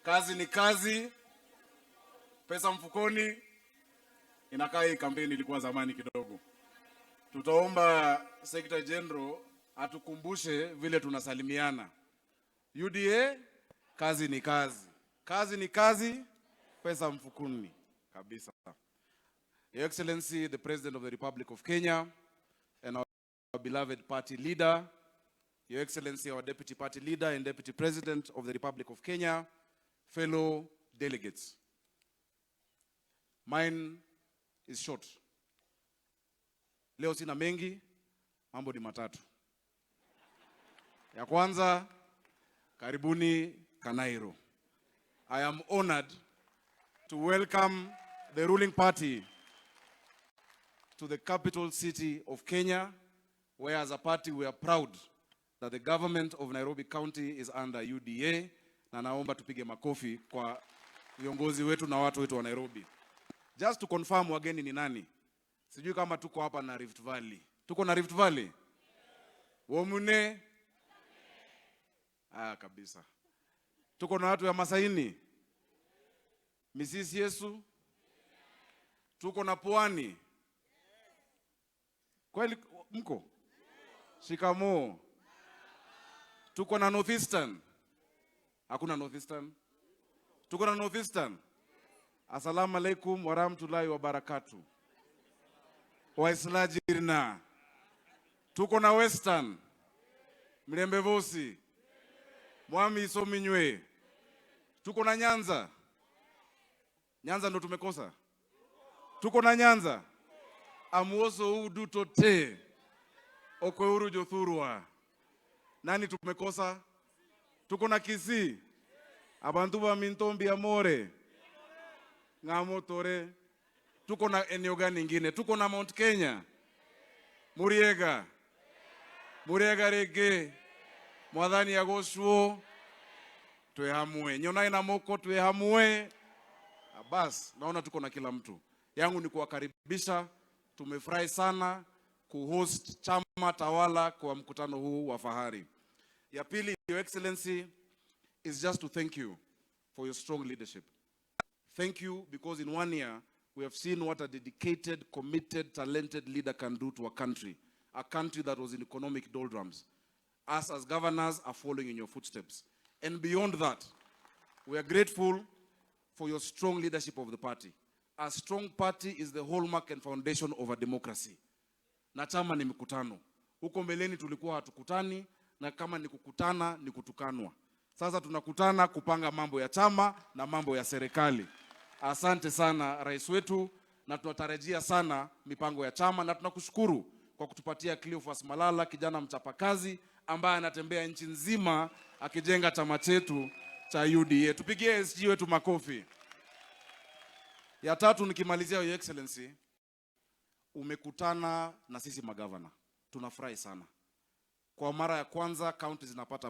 Kazi ni kazi, pesa mfukoni. Inakaa hii kampeni ilikuwa zamani kidogo. Tutaomba Secretary General atukumbushe vile tunasalimiana. UDA, kazi ni kazi, kazi ni kazi, pesa mfukoni kabisa. Your Excellency, the President of the Republic of Kenya and our beloved party leader, Your Excellency, our Deputy Party Leader and Deputy President of the Republic of Kenya, fellow delegates. Mine is short. Leo sina mengi, mambo ni matatu. Ya kwanza, karibuni Kanairo. I am honored to welcome the ruling party to the capital city of Kenya, where as a party we are proud that the government of Nairobi County is under UDA, na naomba tupige makofi kwa viongozi wetu na watu wetu wa Nairobi. Just to confirm, wageni ni nani? Sijui kama tuko hapa na Rift Valley. Tuko na Rift Valley? Womune? Ah, kabisa. Tuko na watu ya Masaini? Misisi Yesu? Tuko na Pwani? Kweli mko? Shikamoo. Tuko na Northeastern? Hakuna Northeastern? Tuko na Northeastern? Assalamu alaikum warahmatullahi wabarakatuh. Waislajirna. Tuko na Western. Mlembe vosi. Mwami isominywe. Tuko na Nyanza. Nyanza ndo tumekosa. Tuko na Nyanza. Amuoso uduto te. Okweuru jothurwa. Nani tumekosa? Tuko na Kisii. Abantu ba Mintombi amore. Ng'amo tore. Tuko na eneo gani ingine? Tuko na Mount Kenya. Muriega. Muriega rege. Mwathani agocwo. Twe hamwe. Nyonai na moko twe hamwe. Bas, naona tuko na kila mtu. Yangu ni kuwakaribisha. Tumefurahi sana kuhost chama tawala kwa mkutano huu wa fahari. Ya pili, Your Excellency, is just to thank you for your strong leadership. Thank you because in one year we have seen what a dedicated, committed, talented leader can do to a country that was in economic doldrums. Us as governors are following in your footsteps. And beyond that, we are grateful for your strong leadership of the party. A strong party is the hallmark and foundation of a democracy. Na chama ni mikutano. Huko mbeleni tulikuwa hatukutani, na kama ni kukutana ni kutukanwa. Sasa tunakutana kupanga mambo ya chama na mambo ya serikali. Asante sana, rais wetu, na tunatarajia sana mipango ya chama, na tunakushukuru kwa kutupatia Cleophas Malala, kijana mchapakazi ambaye anatembea nchi nzima akijenga chama chetu cha UDA. Tupigie SG wetu makofi. Ya tatu nikimalizia, Your Excellency, umekutana na sisi magavana, tunafurahi sana. Kwa mara ya kwanza kaunti zinapata